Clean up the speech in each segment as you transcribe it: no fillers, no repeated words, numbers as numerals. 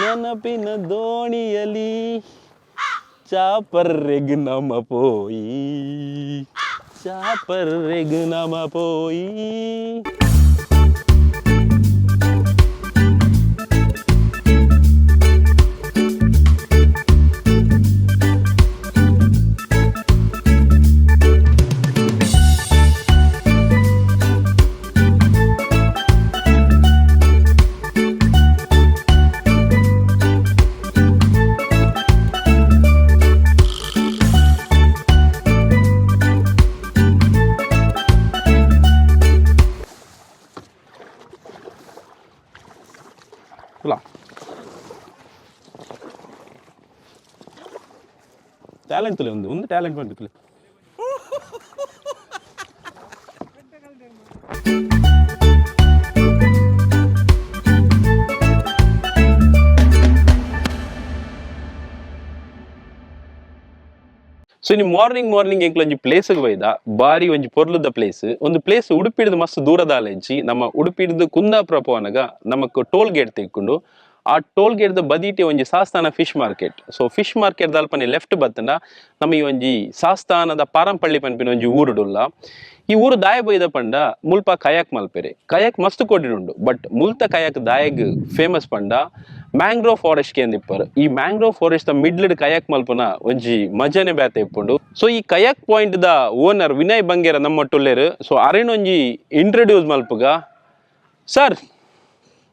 ನೆನಪಿನ ದೋಣಿಯಲಿ ಚಾಪರ್ರೆಗ್ ನಮ ಪೋಯಿ, ಚಾಪರ್ರೆಗ್ ನಮ ಪೋಯಿ. ತುಲಾ ಟ್ಯಾಲೆಂಟ್ ತುಲೆ, ಒಂದು ಒಂದು ಟ್ಯಾಲೆಂಟ್ ಬಂದು ತುಲೆ. ಸೊ ಇನಿ ಮಾರ್ನಿಂಗ್ ಮಾರ್ನಿಂಗ್ ಎಂಕ್ಲ ಒಂಜಿ ಪ್ಲೇಸ್ಗೆ ಬೈದ, ಬಾರಿ ಒಂಜಿ ಪೊರ್ಲುದ ಪ್ಲೇಸ್. ಒಂದು ಪ್ಲೇಸ್ ಉಡುಪಿಡ್ದು ಮಸ್ತ್ ದೂರದ ಆಲಂಚಿ. ನಮ್ಮ ಉಡುಪಿಡ್ದು ಕುಂದಾಪುರ ಪೋನಗ ನಮಕ್ ಟೋಲ್ ಗೇಟ್ ತಿಕ್ಕೊಂಡು, ಆ ಟೋಲ್ ಗೇಟ್ ದ ಬದಿಟೆ ಒಂಜಿ Sasthana fish market. So fish market ದಲ್ಪನೆ left ಬತ್ತಂಡ ನಮ್ಮ ಈ ಒಂಜಿ ಸಾಸ್ತಾನದ ಪಾರಂಪಳ್ಳಿ ಪನ್ಪಿನ ಒಂಜಿ ಊರುಡುಲ್ಲ. ಈ ಊರು ದಾಯ ಬೈದ ಪಂಡ ಮುಲ್ಪ ಕಯಾಕ್ ಮಲ್ಪೆರೆ, ಕಯಾಕ್ ಮಸ್ತ್ ಕೊಡಿಡುಂಡು. ಬಟ್ ಮುಲ್ತ ಕಯಾಕ್ ದಾಯಗ್ ಫೇಮಸ್ ಪಂಡ ಮ್ಯಾಂಗ್ರೋವ್ ಫಾರೆಸ್ಟ್ ಕೇಂದಿಪ್ಪರು. ಈ ಮ್ಯಾಂಗ್ರೋವ್ ಫಾರೆಸ್ಟ್ ದ ಮಿಡ್ಲ್ ಕಯಾಕ್ ಮಲ್ಪನ ಒಂಜಿ ಮಜನೆ ಬ್ಯಾತೆ ಇಪ್ಪುಂಡು. ಸೊ ಈ ಕಯಾಕ್ ಪಾಯಿಂಟ್ ದ ಓನರ್ ವಿನಯ್ ಬಂಗೇರ ನಮ್ಮ ಟುಲ್ಲೇರು. ಸೊ ಅರೆನ್ ಒಂಜಿ ಇಂಟ್ರೊಡ್ಯೂಸ್ ಮಲ್ಪುಗ. ಸರ್,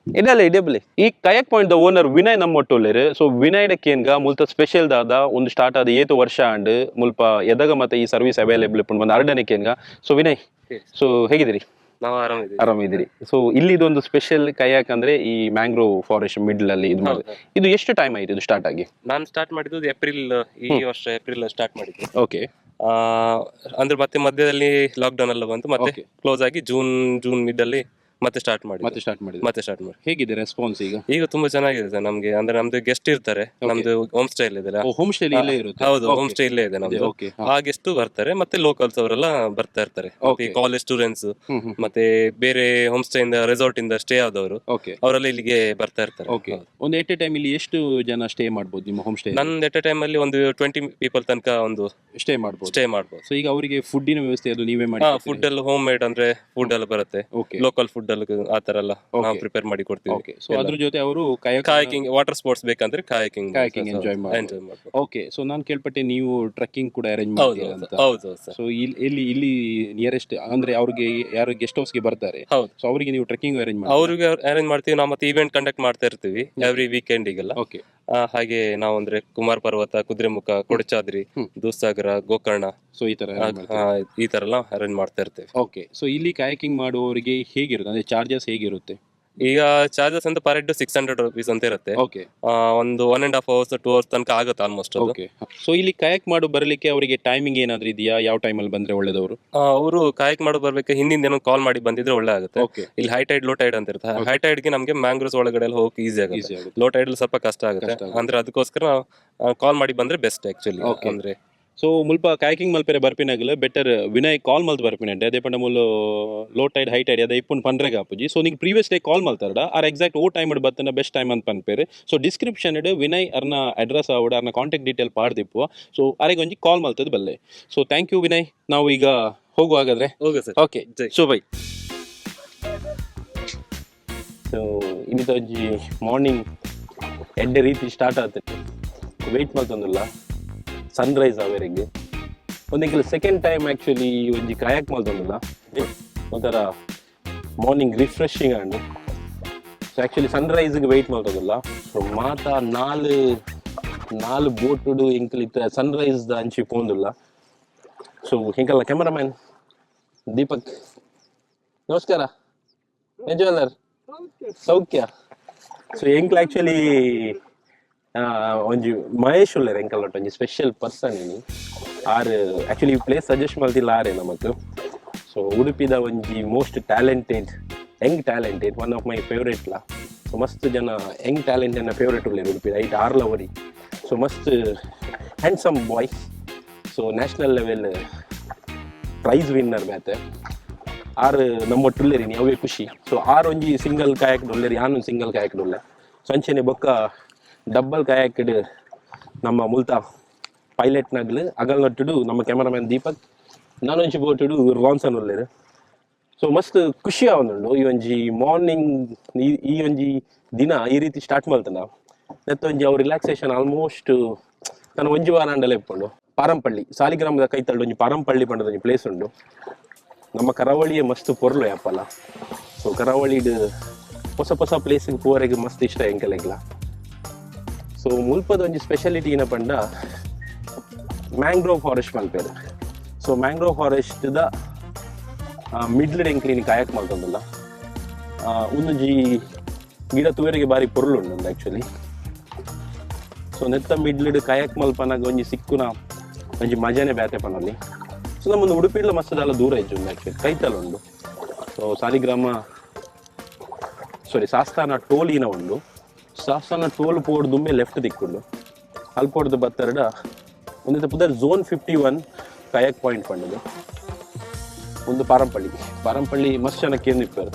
ಇದಲ್ಲ ಇಡೇಬಲಿ. ಈ ಕಯಾಕ್ ಪಾಯಿಂಟ್ ದ ಓನರ್ ವಿನಯ್ ನಮ್ಮ ಒಟ್ಟುಲ್ಲೇರು. ಸೊ ವಿನಯ್ ಕೇನ್ಗ ಮುಲ್ತ ಸ್ಪೆಷಲ್ ದಾದ, ಒಂದು ಸ್ಟಾರ್ಟ್ ಆದ ಏತು ವರ್ಷ ಆಂಡ್, ಮುಲ್ಪ ಎದಗ ಮತ್ತೆ ಈ ಸರ್ವಿಸ್ ಅವೈಲೇಬಲ್ ಇಪ್ಪುಂಡು ಬಂದು ಅರಡನೆ ಕೇನ್ಗ. ಸೊ ವಿನಯ್, ಸೊ ಹೇಗಿದ್ದೀರಿ? ನಾವು ಆರಾಮಿದ್ದೀವಿ. ಆರಾಮಿದ್ದೀರಿ. ಸೊ ಇಲ್ಲಿ ಇದೊಂದು ಸ್ಪೆಷಲ್ ಕಯಾಕ್ ಅಂದ್ರೆ ಈ ಮ್ಯಾಂಗ್ರೋವ್ ಫಾರೆಸ್ಟ್ ಮಿಡ್ಲ್ ಅಲ್ಲಿ ಇದು ಮಾಡೋದು. ಇದು ಎಷ್ಟು ಟೈಮ್ ಆಯ್ತು ಇದು ಸ್ಟಾರ್ಟ್ ಆಗಿ? ನಾನು ಸ್ಟಾರ್ಟ್ ಮಾಡಿದ್ದು ಏಪ್ರಿಲ್, ಈ ವರ್ಷ ಏಪ್ರಿಲ್ ಸ್ಟಾರ್ಟ್ ಮಾಡಿದ್ದು. ಅಂದ್ರೆ ಮತ್ತೆ ಮಧ್ಯದಲ್ಲಿ ಲಾಕ್ ಡೌನ್ ಎಲ್ಲ ಬಂತು, ಮತ್ತೆ ಕ್ಲೋಸ್ ಆಗಿ ಜೂನ್ ಜೂನ್ ಮಿಡ್ ಅಲ್ಲಿ ಮತ್ತೆ ಸ್ಟಾರ್ಟ್ ಮಾಡಿ ಮತ್ತೆ ಸ್ಟಾರ್ಟ್ ಮಾಡಿದ್ರು. ಮತ್ತೆ ಸ್ಟಾರ್ಟ್ ಮಾಡಿ. ಹೇಗಿದೆ ರೆಸ್ಪಾನ್ಸ್ ಈಗ? ಈಗ ತುಂಬಾ ಚೆನ್ನಾಗಿದೆ ಸರ್ ನಮ್ಗೆ. ಅಂದ್ರೆ ನಮ್ದು ಗೆಸ್ಟ್ ಇರ್ತಾರೆ, ನಮ್ದು ಹೋಮ್ ಸ್ಟೇ ಇದೆ. ಹೋಮ್ ಸ್ಟೇ ಇಲ್ಲೇ ಇರುತ್ತೆ? ಹೌದು, ಹೋಮ್ ಸ್ಟೇ ಇಲ್ಲೇ ಇದೆ ನಮ್ದು. ಆ ಗೆಸ್ಟ್ ಬರ್ತಾರೆ, ಮತ್ತೆ ಲೋಕಲ್ಸ್ ಅವರೆಲ್ಲ ಬರ್ತಾ ಇರ್ತಾರೆ, ಮತ್ತೆ ಕಾಲೇಜ್ ಸ್ಟೂಡೆಂಟ್ಸ್, ಮತ್ತೆ ಬೇರೆ ಹೋಮ್ ಸ್ಟೇ ಇಂದ, ರೆಸಾರ್ಟ್ ಇಂದ ಸ್ಟೇ ಆದವರು, ಅವರೆಲ್ಲ ಇಲ್ಲಿಗೆ ಬರ್ತಾ ಇರ್ತಾರೆ. ಓಕೆ, ಒಂದು ಎಟ್ ಎ ಟೈಮ್ ಇಲ್ಲಿ ಎಷ್ಟು ಜನ ಸ್ಟೇ ಮಾಡ್ಬೋದು ನಿಮ್ಮ ಹೋಮ್ ಸ್ಟೇ? ನನ್ನ ಎಟ್ ಎ ಟೈಮ್ ಅಲ್ಲಿ ಒಂದು 20 ಪೀಪಲ್ ತನಕ ಒಂದು ಸ್ಟೇ ಮಾಡ್ಬೋದು. ಸ್ಟೇ ಮಾಡ್ಬೋದು. ಸೊ ಈಗ ಅವರಿಗೆ ಫುಡ್ಡಿನ ವ್ಯವಸ್ಥೆ ಅದು ನೀವೇ ಮಾಡಿ? ಫುಡ್ ಎಲ್ಲ ಹೋಮ್ ಮೇಡ್, ಅಂದ್ರೆ ಫುಡ್ ಎಲ್ಲ ಬರುತ್ತೆ. ಲೋಕಲ್ ಫುಡ್ ಎಲ್ಲ ಆ ತರ ಎಲ್ಲ ನಾವು ಪ್ರಿಪೇರ್ ಮಾಡಿ ಕೊಡ್ತೀವಿ. ಓಕೆ, ಸೊ ಅದ್ರ ಜೊತೆ ಅವರು kayak kayaking, water sports ಬೇಕಂದ್ರೆ ಕಾಯಕಿಂಗ್. ಕಾಯಕಿಂಗ್ ಎಂಜಾಯ್ ಮಾಡಿ. ಎಂಜಾಯ್ ಮಾಡ್ಬೋದು. ಓಕೆ, ಸೊ ನಾನು ಕೇಳ್ಪಟ್ಟೆ ನೀವು ಟ್ರೆಕ್ಕಿಂಗ್ ಕೂಡ ಅರೇಂಜ್ ಹೌದು. ಮಾಡ್ತೀರಾ ಅಂತ. ಹೌದು ಸರ್. ಸೊ ಇಲ್ಲಿ ಇಲ್ಲಿ ಇಲ್ಲಿ ನಿಯರೆಸ್ಟ್ ಅಂದ್ರೆ ಅವ್ರಿಗೆ ಯಾರು ಗೆಸ್ಟ್ ಹೌಸ್ಗೆ ಬರ್ತಾರೆ, ಸೊ ಅವರಿಗೆ ನೀವು ಟ್ರೆಕ್ಕಿಂಗ್ ಅರೇಂಜ್ ಮಾಡಿ? ಅವ್ರಿಗೆ ಅರೇಂಜ್ ಮಾಡ್ತೀವಿ ನಾವು, ಮತ್ತೆ ಇವೆಂಟ್ ಕಂಡಕ್ಟ್ ಮಾಡ್ತಾ ಇರ್ತೀವಿ ಎವ್ರಿ ವೀಕೆಂಡ್ ಈಗೆಲ್ಲ. ಹಾಗೆ ನಾವು ಅಂದ್ರೆ ಕುಮಾರ್ ಪರ್ವತ, ಕುದುರೆಮುಖ, ಕೊಡಚಾದ್ರಿ, ದೂಸಾಗರ, ಗೋಕರ್ಣ. ಸೊ ಈ ತರ. ಈ ತರ ಎಲ್ಲ ಅರೇಂಜ್ ಮಾಡ್ತಾ ಇರ್ತೀವಿ. ಓಕೆ, ಸೊ ಇಲ್ಲಿ ಕಾಯಕಿಂಗ್ ಮಾಡುವವರಿಗೆ ಹೇಗಿರುತ್ತೆ, ಅಂದ್ರೆ ಚಾರ್ಜಸ್ ಹೇಗಿರುತ್ತೆ? ಈಗ ಚಾರ್ಜಸ್ ಅಂತ ಪರ್ ಹೆಡ್ ₹600 ಅಂತ ಇರುತ್ತೆ. ಒಂದು 1.5 hours, 2 hours ತನಕ ಆಗುತ್ತೆ ಆಲ್ಮೋಸ್ಟ್ ಅದು. ಓಕೆ, ಸೊ ಇಲ್ಲಿ ಕಾಯಕ್ ಮಾಡು ಬರಲಿಕ್ಕೆ ಅವರಿಗೆ ಟೈಮಿಂಗ್ ಏನಾದ್ರೂ ಇದೆಯಾ? ಯಾವ ಟೈಮಲ್ಲಿ ಬಂದ್ರೆ ಒಳ್ಳೇದವರು? ಅವರು ಕಾಯಕ್ ಮಾಡೋ ಬರ್ಬೇಕು, ಹಿಂದಿಂದ ಏನೋ ಕಾಲ್ ಮಾಡಿ ಬಂದಿದ್ರೆ ಒಳ್ಳೆ ಆಗುತ್ತೆ. ಇಲ್ಲಿ ಹೈ ಟೈಡ್, ಲೋ ಟೈಡ್ ಅಂತ ಇರುತ್ತೆ. ಹೈ ಟೈಡ್ ಗೆ ನಮಗೆ ಮ್ಯಾಂಗ್ರೋವ್ಸ್ ಒಳಗಡೆ ಎಲ್ಲ ಹೋಗಕ್ಕೆ ಈಸಿ ಆಗುತ್ತೆ. ಈಸಿ ಆಗುತ್ತೆ. ಲೋ ಟೈಡ್ ಸ್ವಲ್ಪ ಕಷ್ಟ ಆಗುತ್ತೆ. ಅಂದ್ರೆ ಅದಕ್ಕೋಸ್ಕರ ಕಾಲ್ ಮಾಡಿ ಬಂದ್ರೆ ಬೆಸ್ಟ್ ಆಕ್ಚುಲಿ ಅಂದ್ರೆ. ಸೊ ಮುಲ್ಪ ಕಾಯಕಿಂಗ್ ಮಲ್ಪೆರೆ ಬರ್ಪಿನಾಗಲ ಬೆಟರ್ ವಿನಯ್ ಕಾಲ್ ಮಲ್ತ್ ಬರ್ಪಿನಂಟೆ. ಅದೇ ಪಂಡ ಮುಲ್ಲು ಲೋ ಟೈಡ್, ಹೈ ಟೈಡ್ ಅದೇ ಇಪ್ಪುನ್ ಪಂಡ್ರೆಗ್ ಆಪುಜಿ. ಸೊ ನಿಂಗೆ ಪ್ರೀವಿಯಸ್ ಡೇ ಕಾಲ್ ಮಲ್ತಾರಡ ಆರ್ ಎಕ್ಸಾಕ್ಟ್ ಓ ಟೈಮ್ ಬತ್ತನ ಬೆಸ್ಟ್ ಟೈಮ್ ಅಂತ ಪನ್ಪೇರು. ಸೊ ಡಿಸ್ಕ್ರಿಪ್ಷನ್ ವಿನಯ್ ಅರ್ನ ಅಡ್ರೆಸ್ ಆವಡ್ ಅರ್ನ ಕಾಂಟ್ಯಾಕ್ಟ್ ಡೀಟೇಲ್ ಪಾಡ್ದಿಪ್ಪು. ಸೊ ಅರೆಗೆ ಒಂಜಿ ಕಾಲ್ ಮಲ್ತದ ಬಲ್ಲೆ. ಸೊ thank you Vinay, ನಾವು ಈಗ ಹೋಗುವ ಹಾಗಾದ್ರೆ. Okay sir. Okay. Jai. So by. So ಇನ್ನಿತ ಒಂಜಿ ಮಾರ್ನಿಂಗ್ ಎಡ್ಡೆ ರೀತಿ ಸ್ಟಾರ್ಟ್ ಆತದೆ. ವೆಯ್ಟ್ ಮಲ್ತೊಂದುಲ್ಲ ಸನ್ರೈಸ್ ಆವೆರೆಗ್. ಒಂದೆಂಕಲ್ ಸೆಕೆಂಡ್ ಟೈಮ್ ಆಕ್ಚುಲಿ ಒಂಜಿ ಕಾಯಕ್ ಮಲ್ತೊಂದುಲ್ಲ. ಒಂಥರ morning refreshing and so actually ಸನ್ರೈಸ್ಗೆ weight ಮಲ್ತೊಂದುಲ್ಲ. ಸೊ ಮಾತ ನಾಲ್ ನಾಲ್ ಬೋಟುಡು ಎಂಕಲ್ ಇತ್ತ ಸನ್ರೈಸ್ ದ ಅಂಚಿ ಪೋಂದುಲ್ಲ. ಸೊ ಎಂಕಲ್ಲ ಕ್ಯಾಮರಾಮ್ಯಾನ್ ದೀಪಕ್, ನಮಸ್ಕಾರ. ನಿಜವಲ್ಲರ್ ಸೌಖ್ಯ? ಸೊ ಎಂಕ್ಲ ಆಕ್ಚುಲಿ ಒಂಜಿ ಮಹೇಶ್ ಉಲ್ಲೆರ್ ಎಂಕಲ್ ಒಂಜಿ ಸ್ಪೆಷಲ್ ಪರ್ಸನ್ ಇನಿ. ಆರ್ ಆಕ್ಚುಲಿ ಪ್ಲೇಸ್ ಸಜೆಸ್ಟ್ ಮಲ್ತಿಲ್ಲ ಆರೆ ನಮಕ್. ಸೊ ಉಡುಪಿದ ಒಂಜಿ most talented, young talented, one of my favourite ಲಾ. ಸೊ ಮಸ್ತ್ ಜನ ಯಂಗ್ ಟ್ಯಾಲೆಂಟ್ ಎನ್ನ ಫೇವ್ರೇಟ್ ಉಲ್ಲೆರ್ ಉಡುಪಿ ಐಟ್ ಆರ್ಲ ಒರಿ. ಸೊ ಮಸ್ತ್ handsome boy, so national level prize winner ಬೇತೆ. ಆರ್ ನಮ್ಮ ಒಟ್ಟುಲ್ಲೇರಿ, ಅವೇ ಖುಷಿ. ಸೊ ಆರ್ ಒಂಜಿ ಸಿಂಗಲ್ ಕಾಯಕ್ ಡೊಲ್ಲೆರಿ, ಯಾನ್ ಸಿಂಗಲ್ ಕಾಯಕ್ ಡೊಲ್ಲೆ. ಸೊ ಅಂಚೆನೆ ಬೊಕ್ಕ ಡಬ್ಬಲ್ ಕಯಾಕ್ಡ್ ನಮ್ಮ ಮುಲ್ತ ಪೈಲಟ್ ನಗ್ಲು ಅಗಲ್ ನಟ್ಟುಡು ನಮ್ಮ ಕ್ಯಾಮರಾಮ್ಯಾನ್ ದೀಪಕ್, ನಾನೊಂಜಿ ಬೋಟುಡು ರಾನ್ಸನ್ ಉಲ್ಲೆರ್. ಸೊ ಮಸ್ತ್ ಖುಷಿ ಆವೊಂದುಂಡು. ಈ ಒಂಜಿ ಮಾರ್ನಿಂಗ್, ಈ ಈ ಒಂಜಿ ದಿನ ಈ ರೀತಿ ಸ್ಟಾರ್ಟ್ ಮಲ್ತನ ನೆತ್ತೊಂಜಿ ಅವು ರಿಲ್ಯಾಕ್ಸೇಷನ್ ಆಲ್ಮೋಸ್ಟ್ ತನ್ನ ಒಂಜಿ ವಾರ ಅಂಡಲ ಇಪ್ಪುಂಡು. ಪಾರಂಪಳ್ಳಿ ಸಾಲಿಗ್ರಾಮದ ಕೈತಲ್ಡ್ ಒಂಜಿ ಪಾರಂಪಳ್ಳಿ ಪಂಡದ ಒಂಜಿ ಪ್ಲೇಸ್ ಉಂಡು. ನಮ್ಮ ಕರಾವಳಿಯೇ ಮಸ್ತ್ ಪೊರ್ಲು ಯಾಪಲ. ಸೊ ಕರಾವಳಿಡ್ ಹೊಸ ಹೊಸ ಪ್ಲೇಸಿಗೆ ಪೋವರೆಗೆ ಮಸ್ತ್ ಇಷ್ಟ ಎಂಕಲೆಗ್ಲ. ಸೊ ಮುಲ್ಪದ ಒಂಜಿ ಸ್ಪೆಷಾಲಿಟಿ ಏನ ಪಂಡ ಮ್ಯಾಂಗ್ರೋವ್ ಫಾರೆಸ್ಟ್ ಮಲ್ಪೆರ್. ಸೊ ಮ್ಯಾಂಗ್ರೋವ್ ಫಾರೆಸ್ಟ್ ದ ಮಿಡ್ಲ್ ಎಂಕ್ಲಿನಿ ಕಾಯಕ್ ಮಲ್ತೊಂದುಲ್ಲ. ಉಂದೊಂಜಿ ಗಿಡ ತೂವರೆಗೆ ಬಾರಿ ಪೊರ್ಲು ಉಂಡು ಉಂದು ಆಕ್ಚುಲಿ. ಸೊ ನೆತ್ತ ಮಿಡ್ಲ್ಡ್ ಕಾಯಕ್ ಮಲ್ಪನಾಗ ಒಂಜಿ ಸಿಕ್ಕುನ ಒಂಜಿ ಮಜಾನೆ ಬೇತೆ ಪನೊಲಿ. ಸೊ ನಮ್ಮೊಂದು ಉಡುಪಿಡ್ಲ ಮಸ್ತ್ ದಾಲ ದೂರ ಇಜ್ಜಿ ಉಂದು ಆಕ್ಚುಲಿ, ಕೈತಲ್ ಉಂಡು. ಸೊ ಸಾಲಿಗ್ರಾಮ, ಸಾರಿ, ಸಾಸ್ತಾನ ಟೋಲ್ ಈನ ಉಂಡು. Sasthana toll pod ದುಮ್ಮೆ left ದಿಕ್ಕುಂಡು. ಅಲ್ಪೋಡ್ದು ಬತ್ತರ್ಡ ಒಂದಿತ್ತ ಪುದರ್ ಝೋನ್ 51 ಕಯಾಕ್ ಪಾಯಿಂಟ್ ಪಂಡದು. ಒಂದು ಪಾರಂಪಳ್ಳಿ, ಪಾರಂಪಳ್ಳಿ ಮಸ್ತ್ ಜನ ಕೇಂದ್ರ.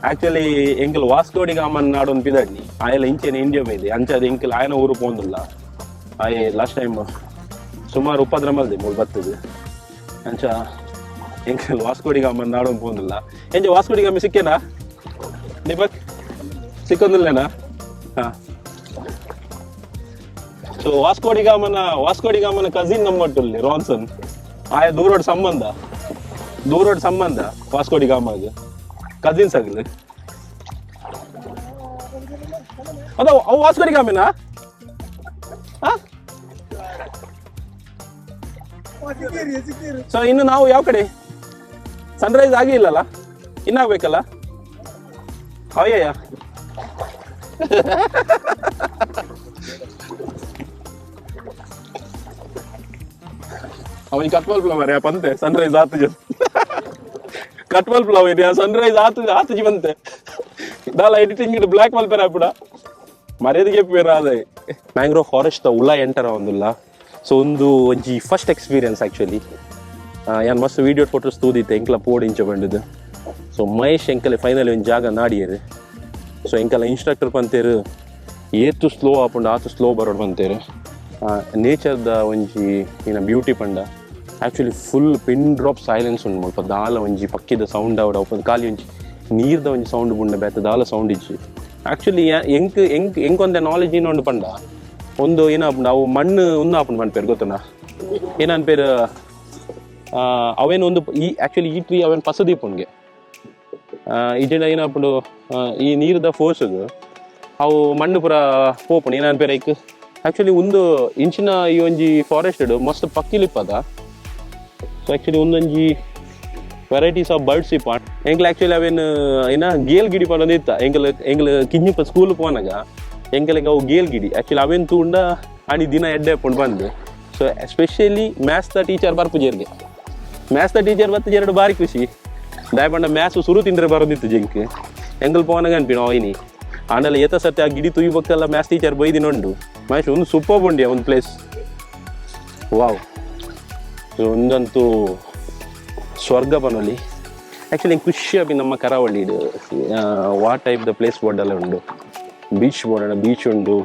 Actually ಎಂಕಲ್ ವಾಸ್ಕೋಡಿ ಗಾಮನ್ ನಾಡೊಂದು ಪಿದಡ್ನಿ ಆಯೆಲ್ಲ ಇಂಚೆನೆ India ಬೈದೆ. ಅಂಚಾದ ಎಂಕಲ್ ಆಯನ ಊರು ಪೋಂದುಲ್ಲ. ಆಯೆ ಲಾಸ್ಟ್ ಟೈಮ್ ಸುಮಾರು ಉಪದ್ರ ಮಲ್ದೆ ಮೂಲು ಬತ್ತದು. ಅಂಚ ಎಂಕಲ್ ವಾಸ್ಕೋಡಿ ಗಾಮನ್ ನಾಡೊಂದು ಪೋಂದುಲ್ಲ. ಎಂಚ ವಾಸ್ಕೋಡಿ ಗಾಮಿ ಸಿಕ್ಕೇನಾ ದೀಪಕ್? ಸಿಕ್ಕೊಂದಿಲ್ಲೇನಾ? ಹಾ, ಸೊ ವಾಸ್ಕೋಡಿ ಗಾಮನ ಕಸಿನ್ ನಮ್ಮಟ್ಟಲ್ಲಿ ರಾನ್ಸನ್. ಆಯ ದೂರೋಡ್ ಸಂಬಂಧ, ದೂರೋಡ್ ಸಂಬಂಧ. ವಾಸ್ಕೋಡಿ ಗಾಮಾಗ ಕಸಿನ್ಸ್ ಆಗಲಿ ಅದ. ಅವು ವಾಸ್ಕೋಡಿ ಗಾಮಿನಾ? ಹಾ. ಸೊ ಇನ್ನು ನಾವು ಯಾವ ಕಡೆ? ಸನ್ರೈಸ್ ಆಗಿಲ್ಲಲ್ಲ, ಇನ್ನಾಗಬೇಕಲ್ಲ? ಅಯ್ಯಯ್ಯ, ಅವನಿಗೆ ಕಟ್ಮಲ್ ಪುಲಾವ್ ಮರ್ಯಾ ಪಂತೆ. ಸನ್ರೈಸ್ ಆತುಜಿ, ಕಟ್ಮಲ್ ಪುಲಾವ್ ಇದೆ. ಸನ್ರೈಸ್ ಆತು ಆತುಜಿ ಬಂತೆ. ದಾಲ ಎಡಿಟಿಂಗ್ ಬ್ಲಾಕ್ ಮಲ್ಪೆರ ಆಪುಡ ಮರ್ಯಾದೆಗೆ ಬೇರೆ ಅದೇ. ಮ್ಯಾಂಗ್ರೋವ್ ಫಾರೆಸ್ಟ್ ಉಲ್ಲ ಎಂಟರ ಒಂದುಲ್ಲ. ಸೊ ಒಂದು ಒಂಜಿ ಫಸ್ಟ್ ಎಕ್ಸ್ಪೀರಿಯನ್ಸ್ ಆಕ್ಚುಲಿ. ಯಾನ್ ಮಸ್ತ್ ವೀಡಿಯೋ ಫೋಟೋಸ್ ತೂದಿತ್ತೆ, ಎಂಕ್ಲ ಪೋಡ್ ಇಂಚ ಬಂದಿದ್ದು. ಸೊ ಮಹೇಶ್ ಎಂಕಲೆ ಫೈನಲಿ ಒಂಜಿ ಜಾಗ ನಾಡಿಯರು. ಸೊ ಎಂಕಲ ಇನ್ಸ್ಟ್ರಕ್ಟರ್ ಪಂತೇರು, ಏತು ಸ್ಲೋ ಆಪುಂಡು ಆತು ಸ್ಲೋ ಬರೋಡು ಪಂತೇರು. ನೇಚರ್ದ ಒಂಜಿ ಏನ ಬ್ಯೂಟಿ ಪಂಡ actually full pin drop silence ಉಂಡು ಮುಲ್ಪ. ದಾಲ ಒಂಜಿ ಪಕ್ಕಿದ ಸೌಂಡ್ ಆವಡ ಅವು ಖಾಲಿ ಒಂಜಿ ನೀರ್ದ ಒಂಜಿ ಸೌಂಡ್ ಬುಂಡ, ಬೇತೆ ದಾಲ ಸೌಂಡ್ ಇಜ್ಜಿ. ಆಕ್ಚುಲಿ ಎಂಕ್ ಎಂಕ್ ಎಂಕೊಂದೆ ನಾಲೆಜ್ ಏನೊಂಡು ಪಂಡ ಒಂದು ಏನಾಪುಂಡು, ಅವು ಮಣ್ಣು ಉಂದು ಆಪುಂಡು ಪನ್ಪೇರು ಗೊತ್ತುನಾ? ಏನನ್ಪೇರು, ಅವೇನು ಒಂದು ಈ ಆಕ್ಚುಲಿ ಈ ಟ್ರೀ ಅವೇನು ಪಸದೀಪುನ್ಗೆ ಇಜಿಂಡ ಏನಾಪುಂಡು, ಈ ನೀರ್ದ ಫೋರ್ಸ್ಗ್ ಅವು ಮಣ್ಣು ಪೂರ ಪೋಪುಂಡು. ಏನನ್ಪೇರು ಐಕ್ ಆಕ್ಚುಲಿ ಒಂದು ಇಂಚಿನ ಈ ಒಂಜಿ ಫಾರೆಸ್ಟ್ ಮಸ್ತ್ ಪಕ್ಕಿಲಿಪ್ಪದ. ಸೊ ಆಕ್ಚುಲಿ ಒಂದೊಂಜಿ ವೆರೈಟೀಸ್ ಆಫ್ ಬರ್ಡ್ಸ್ ಇಪ್ಪ. ಎಂಕ್ಲ ಆಕ್ಚುಲಿ ಅವೇನು ಏನ ಗೇಲ್ ಗಿಡಿ ಪಂಡೊಂದು ಇತ್ತ. ಎಂಕಲ್ ಎಂಕಲ್ ಕಿഞ്ഞಿಪ್ಪ ಸ್ಕೂಲ್ ಪೋನಾಗ ಎಂಕಲಿಗೆ ಅವು ಗೇಲ್ ಗಿಡಿ ಆಕ್ಚುಲಿ ಅವೇನು ತೂಂಡ ಅಣಿ ದಿನ ಎಡ್ಡೆ ಪುಂಡು ಬಂದು. ಸೊ especially maths the teacher ಬರ್ಪುಜೆರ್ಗೆ, maths the teacher ಬತ್ತು ಎರಡು ಬಾರಿ ಖುಷಿ. ದಾಯ ಪಂಡ ಮ್ಯಾಥ್ಸ್ ಸುರು ತಿಂದ್ರೆ ಬರೋದಿತ್ತು ಜಿಂಕ್. ಎಂಕಲ್ ಪೋನಾಗ ಅನ್ಪಿನ ಇನಿ ಆಂಡಲ ಏತ ಸತ್ಯ ಆ ಗಿಡಿ ತುಯ್ಬಕ್ಕೆಲ್ಲ ಮ್ಯಾಥ್ಸ್ ಟೀಚರ್ ಬೈದಿನ ಉಂಡು. ಮಹೇಶ್, ಒಂದು ಸೂಪರ್ ಬಂಡಿ ಒಂದು ಪ್ಲೇಸ್. ವಾವ್, ಒಂದಂತೂ ಸ್ವರ್ಗ ಪನೊಲಿ. ಆ್ಯಕ್ಚುಲಿ ಖುಷಿ ಆಪಿ ನಮ್ಮ ಕರಾವಳಿ ವಾ ಟೈಪ್ the place ಬೋರ್ಡೆಲ್ಲ ಉಂಡು. ಬೀಚ್ ಬೋರ್ಡ್, ಬೀಚ್ ಉಂಡು.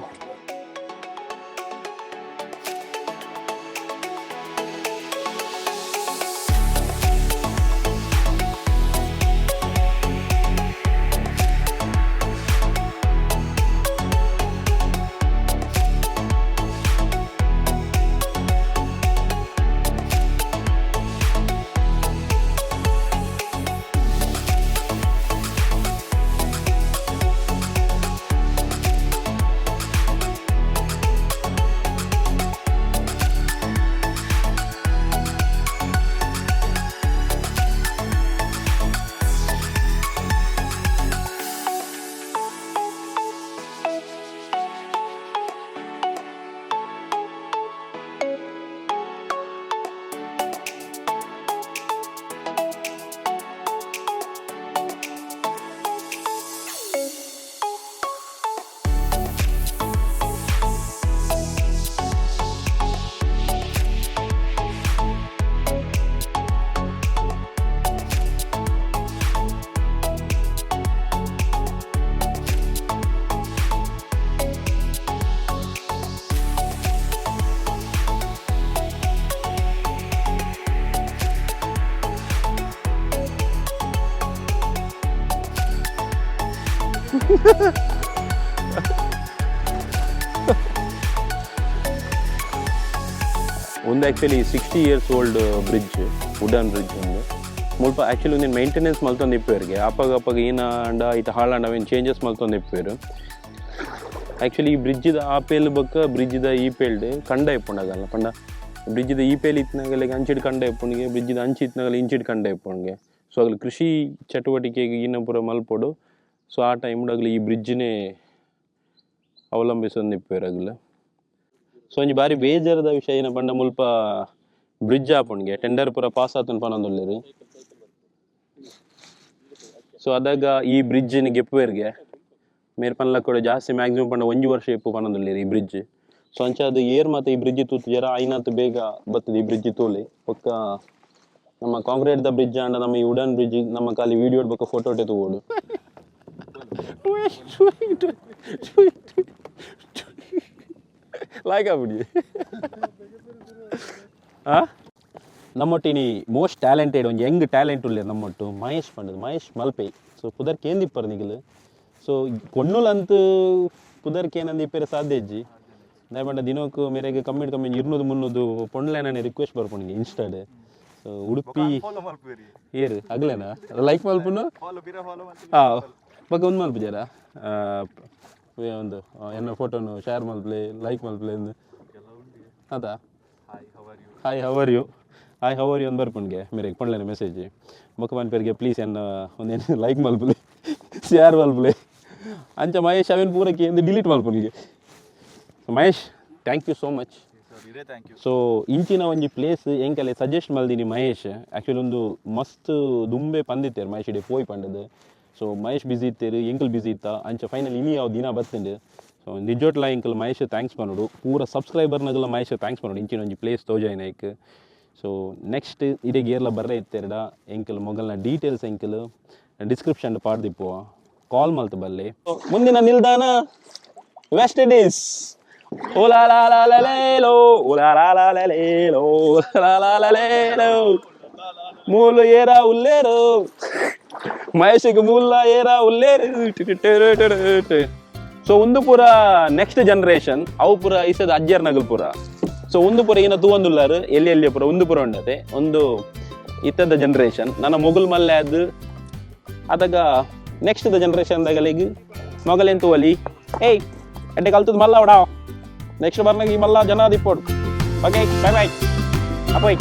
ಒಂದು actually 60 years old bridge, wooden bridge ಒಂದು. ಮುಲ್ಪ ಆ್ಯಕ್ಚುಲಿ ಒಂದಿನ ಮೇಂಟೆನೆನ್ಸ್ ಮಲ್ತೊಂದು ಇಪ್ಪುವೆರ್ಗೆ. ಅಪ್ಪಗ ಅಪ್ಪಗ ಏನಾಂಡ ಇತ್ತ ಹಾಳಾಂಡ ಅವೇನು ಚೇಂಜಸ್ ಮಲ್ತೊಂದು ಇಪ್ಪುವೆರ್. ಆ್ಯಕ್ಚುಲಿ ಈ ಬ್ರಿಡ್ಜ್ದ ಆ ಪೇಲ್ ಬೊಕ್ಕ ಬ್ರಿಡ್ಜ್ದ ಈ ಪೇಲ್ಡ್ ಕಂಡ ಇಪ್ಪುಂಡಗಲ್ಲ ಪಂಡ, ಬ್ರಿಡ್ಜ್ದ ಈ ಪೇಲ್ ಇತ್ತಿನಾಗಲಿಗೆ ಅಂಚಿಡ್ ಕಂಡ ಇಪ್ಪುಂಡಿಗೆ, ಬ್ರಿಡ್ಜ್ದ ಅಂಚಿ ಇತ್ತಿನಾಗಲಿ ಇಂಚಿಡ್ ಕಂಡ ಇಪ್ಪುಂಡಿಗೆ. ಸೊ ಅಗಲು ಕೃಷಿ ಚಟುವಟಿಕೆಗೆ ಇನ್ನ ಪೂರ ಮಲ್ಪೊಡು. ಸೊ ಆ ಟೈಮ್ ಅಗಲು ಈ ಬ್ರಿಡ್ಜ್ನೇ ಅವಲಂಬಿಸೊಂದು ಇಪ್ಪುವೆರ್ ಅಗಲು. ಸೊ ಒಂಜಿ ಬಾರಿ ಬೇಜಾರದ ವಿಷಯ ಏನ ಪಂಡ, ಮುಲ್ಪ ಬ್ರಿಡ್ಜ್ ಆಪುಂಡ್ಗೆ, ಟೆಂಡರ್ ಪೂರ ಪಾಸ್ ಆತುಂಡು ಪನೊಂದುಲ್ಲೆರ್. ಸೊ ಅದಾಗ ಈ ಬ್ರಿಡ್ಜ್ ಗೆಪ್ಪುವೆರ್ಗೆ ಮೇರ್ ಪನ್ಲಕ್ಕೊಡು ಜಾಸ್ತಿ ಮ್ಯಾಕ್ಸಿಮಮ್ ಪಂಡ ಒಂಜಿ ವರ್ಷ ಇಪ್ಪು ಪನೊಂದುಲ್ಲೆರ್ ಈ ಬ್ರಿಡ್ಜ್. ಸೊ ಅಂಚ ಅದು ಏರ್ ಮಾತ ಈ ಬ್ರಿಡ್ಜ್ ತೂತುಜೆರ, ಆಯ್ನಾತ್ ಬೇಗ ಬತ್ತದ ಈ ಬ್ರಿಡ್ಜ್ ತೂಲೆ. ಬೊಕ್ಕ ನಮ್ಮ ಕಾಂಕ್ರೀಟ್ ದ ಬ್ರಿಡ್ಜ್ ಆಂಡ ನಮ್ಮ ಈ ವುಡನ್ ಬ್ರಿಡ್ಜ್ ನಮ್ಮ ಖಾಲಿ ವಿಡಿಯೋ ಬೊಕ್ಕ ಫೋಟೋ ತೂವೊಡು. ಲಾಯ್ಕ್ ಆಪುಡಿ. ಆ ನಮ್ಮೊಟ್ಟಿನಿ ಮೋಸ್ಟ್ ಟ್ಯಾಲೆಂಟೆಡ್ ಒಂಜಿ ಯಂಗ್ ಟ್ಯಾಲೆಂಟ್ ಉಲ್ಲೆರ್ ನಮ್ಮೊಟ್ಟು, ಮಹೇಶ್ ಪಂಡದು, ಮಹೇಶ್ ಮಲ್ಪೆ. ಸೊ ಪುದರ್ ಕೇಂದಿಪ್ಪರ್ ನಿಗಲು. ಸೊ ಪೊಣ್ಣುಲಂತೂ ಪುದರ್ ಕೇನಂದು ಇಪ್ಪೆರೆ ಸಾಧ್ಯ ಇಜ್ಜಿ. ದಾಯೆ ಪಂಡ ದಿನಕ್ಕು ಮೇರೆಗ್ ಕಮ್ಮಿಡ್ ಕಮ್ಮಿ 200 300 ಪೊಣ್ಣುಲೆನ ರಿಕ್ವೆಸ್ಟ್ ಬರ್ಪುಂಡು ಇನ್ಸ್ಟಾಡ್. ಸೊ ಉಡುಪಿ ಏರು ಅಗ್ಲೇನಾ ಲೈಕ್ ಮಲ್ಪುನು. ಹಾಂ, ಬೊಕ್ಕ ಒಂದು ಮಲ್ಪುಜಾರ ಒಂದು ಎನ್ನ ಫೋಟೋನು ಶೇರ್ ಮಲ್ಪಲೆ, ಲೈಕ್ ಮಲ್ಪಲೆ ಅಂದ್ ಅದಾ. "Hi, how are you? Hi, how are you" ಅಂದ್ ಬರ್ಪುಂಡ್ಗೆ ಮೇರೆಗ್ ಪೊಣ್ಲೆನ ಮೆಸೇಜ್. ಬೊಕ್ಕ ಪನ್ಪೆರ್ಗೆ, ಪ್ಲೀಸ್ ಎನ್ನ ಒಂದೇನು ಲೈಕ್ ಮಲ್ಪಲೆ, ಶೇರ್ ಮಲ್ಪಲೆ. ಅಂಚ ಮಹೇಶ್ ಅವೇನು ಪೂರ ಕೇಂದು ಡಿಲೀಟ್ ಮಲ್ಪುನಿಗೆ. Mahesh, thank you so much. So ಇಂಚಿನ ಒಂಜಿ ಪ್ಲೇಸ್ ಎಂಕಲೆ ಸಜೆಸ್ಟ್ ಮಲ್ದಿನಿ ಮಹೇಶ್. ಆ್ಯಕ್ಚುಲಿ ಒಂದು ಮಸ್ತ್ ದುಂಬೆ ಪಂದಿತ್ತೇರು ಮಹೇಶ್ ಇಡೆ ಪೋಯ್ ಪಂಡದು. ಸೊ ಮಹೇಶ್ ಬಿಸಿ ಇತ್ತೇರು, ಎಂಕಲ್ ಬಿಸಿ ಇತ್ತ. ಅಂಚ ಫೈನಲ್ ಇನಿ ಯಾವ ದಿನ ಬತ್ತುಂಡು. ಸೊ ನಿಜೋಟ್ಲ ಎಂಕಲ್ ಮಹೇಶ್ thanks ಪನೊಡು. ಪೂರ ಸಬ್ಸ್ಕ್ರೈಬರ್ನಗಲ ಮಹೇಶ್ thanks ಪನೊಡು, ಇಂಚಿನ ಒಂಜಿ ಪ್ಲೇಸ್ ತೋಜಾಯಿನೈಕ್. ಸೊ ನೆಕ್ಸ್ಟ್ ಇಡೆಗ್ ಏರ್ಲ ಬರ್ರೆ ಇತ್ತೆರ್ಡ ಎಂಕಲ್ ಮೊಗಲ್ನ ಡೀಟೇಲ್ಸ್ ಎಂಕಲ್ ಡಿಸ್ಕ್ರಿಪ್ಷನ್ ಪಾಡ್ದಿಪ್ಪುವ, ಕಾಲ್ ಮಲ್ತ್ ಬಲ್ಲೆ. ಮುಂದಿನ ನಿಲ್ದಾಣ ವೆಸ್ಟ್ ಇಂಡೀಸ್. ಓಲಾ ಲಾ ಲಾ ಲಾ ಲೇ ಲೋ, ಓಲಾ ಲಾ ಲಾ ಲಾ ಲೇ ಲೋ, ಲಾ ಲಾ ಲಾ ಲೇ ಲೋ. ಮೂಲು ಏರ ಉಲ್ಲೇರು, ಮಹೇಶಿಗೆ ಮೂಲ ಏರ ಉಲ್ಲೇರು. ಸೊ ಒಂದು ಪೂರ ನೆಕ್ಸ್ಟ್ ಜನರೇಷನ್, ಅವು ಪೂರ ಇಸದ ಅಜ್ಜರ್ ನಗಲ್ ಪೂರ. ಸೊ ಒಂದು ಪೂರ ಏನ ತೂವೊಂದುಲ್ಲಾರು ಎಲ್ಲಿ ಎಲ್ಲಿ ಪೂರ ಒಂದು ಪೂರ ಉಂಡತೆ. ಒಂದು ಇತ್ತದ ಜನರೇಷನ್ ನನ್ನ ಮೊಗಲ್ ಮಲ್ಲೆ ಅದು ಅದಾಗ ನೆಕ್ಸ್ಟ್ the generation ದಗಲಿಗ್ ಮೊಗಲೆನ್ ತೂವಲಿ. ಏಯ್, ಎಡ್ಡೆ ಕಲ್ತದ ಮಲ್ಲ ಅವಡ. ನೆಕ್ಸ್ಟ್ ಬರ್ನಾಗ ಈ ಮಲ್ಲ ಜನ ದಿಪ್ಪೋಡು. ಓಕೆ, ಬೈ ಬೈ ಅಪ್ಪೋಯ್.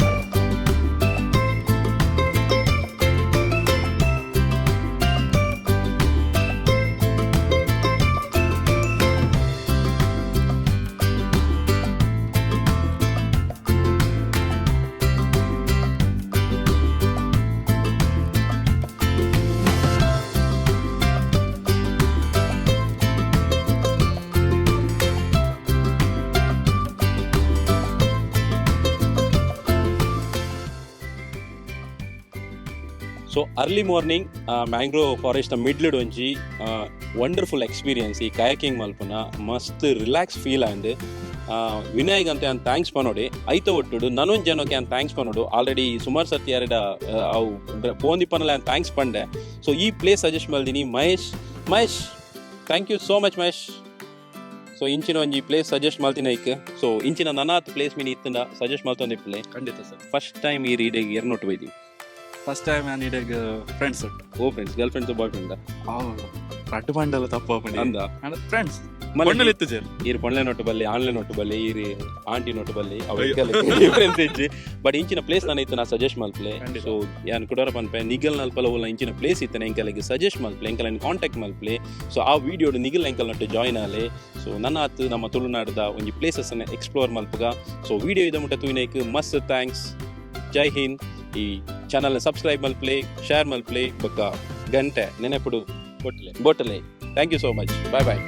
So early morning mangrove forest ಮಿಡ್ಲ್ಡ್ ಒಂಜಿ ವಂಡರ್ಫುಲ್ ಎಕ್ಸ್ಪೀರಿಯನ್ಸ್. ಈ ಕಯಾಕಿಂಗ್ ಮಲ್ಪುನ ಮಸ್ತ್ ರಿಲ್ಯಾಕ್ಸ್ ಫೀಲ್ ಆಂಡ್ ವಿನಾಯಕ್ ಅಂತ ಯಾನ್ thanks ಪನೋಡಿ. ಐತ ಒಟ್ಟುಡು ನನೊಂದು ಜನಕ್ಕೆ ಯಾನ್ thanks ಪನೋಡು. ಆಲ್ರೆಡಿ ಸುಮಾರು ಸರ್ತಿ ಯಾರೆಡ ಅವು ಪೋಂದಿಪ್ಪನಲ್ಲ ಯಾನ್ thanks ಪಂಡೆ. ಸೊ ಈ ಪ್ಲೇಸ್ ಸಜೆಸ್ಟ್ ಮಲ್ದಿನಿ Mahesh. Mahesh, thank you so much Mahesh. So ಇಂಚಿನ ಒಂಜಿ ಪ್ಲೇಸ್ ಸಜೆಸ್ಟ್ ಮಲ್ತಿನ ಐಕ್. ಸೊ ಇಂಚಿನ ನನಾತ್ ಪ್ಲೇಸ್ ಮೀನ್ ಇತ್ತಂಡ ಸಜೆಸ್ಟ್ ಮಲ್ತೊಂದಿಪ್ಪಲೆ. ಖಂಡಿತ ಸರ್. ಫಸ್ಟ್ ಟೈಮ್ ಈ ರೀಡೆಗ್ ಎರ್ನೊಟ್ಟು ಬೈದಿ? ಫಸ್ಟ್ ಟೈಮ್ ನಾನು ಇಡಗ್ ಫ್ರೆಂಡ್ಸ್ ಒಟ್ಟು. ಓ friends, girl friends, boy friend? ರಡ್ಡು ಬಂಡಲ ತಪ್ಪ. ಅಂದ. ಫ್ರೆಂಡ್ಸ್ ಇತ್ತು ಜೇರ್. ಈರ್ ಪೊಣ್ಲೆ ನೋಟು ಬಲ್ಲಿ, ಆನ್ಲೈನ್ ನೋಟು ಬಲ್ಲಿ, ಈರ್ ಆಂಟಿ ನೋಟು ಬಲ್ಲಿ, ಡಿಫರೆನ್ಸ್ ಇಜ್ಜಿ. ಬಟ್ ಇಂಚಿನ ಪ್ಲೇಸ್ ನಾನು ಇತ್ತು ನಾ ಸಜೆಸ್ಟ್ ಮಲ್ಪಲೆ. ಖಂಡಿತ. ಸೊ ಯಾನ್ ಕುಡೋರ ಪನ್ಪೆ, ನಿಗಲ್ ನಲ್ಪಲ ಉಲ್ಲ ಇಂಚಿನ ಪ್ಲೇಸ್ ಇತ್ತನೆ ಎಂಕಲಿಗೆ ಸಜೆಸ್ಟ್ ಮಲ್ಪಲೆ, ಎಂಕಲನ್ ಕಾಂಟ್ಯಾಕ್ಟ್ ಮಲ್ಪಲೆ. ಸೊ ಆ ವಿಡಿಯೋಡು ನಿಗಲ್ ಎಂಕಲ್ ನಟ್ಟು ಜಾಯ್ನ್ ಆಲೆ. ಸೊ ನನ್ನ ಆತು ನಮ್ಮ ತುಳುನಾಡದ ಒಂಜಿ ಪ್ಲೇಸಸ್ ಎಕ್ಸ್ಪ್ಲೋರ್ ಮಲ್ಪುಗ. ಸೊ ವಿಡಿಯೋ ಇದ ಮುಟ್ಟ ತೂಯಿನೈಕ್ ಮಸ್ತ್ thanks. ಜೈ ಹಿಂದ್. ಈ ಚಾನಲ್ ಸಬ್ಸ್ಕ್ರೈಬ್ ಮಲ್ಪಲೆ, ಶೇರ್ ಮಲ್ಪಲೆ, ಬೊಕ್ಕ ಗಂಟೆ ನೆನಪುಡು ಬೊಟ್ಲೆ. ಬೊಟ್ಟಲೆ. Thank you so much. Bye bye.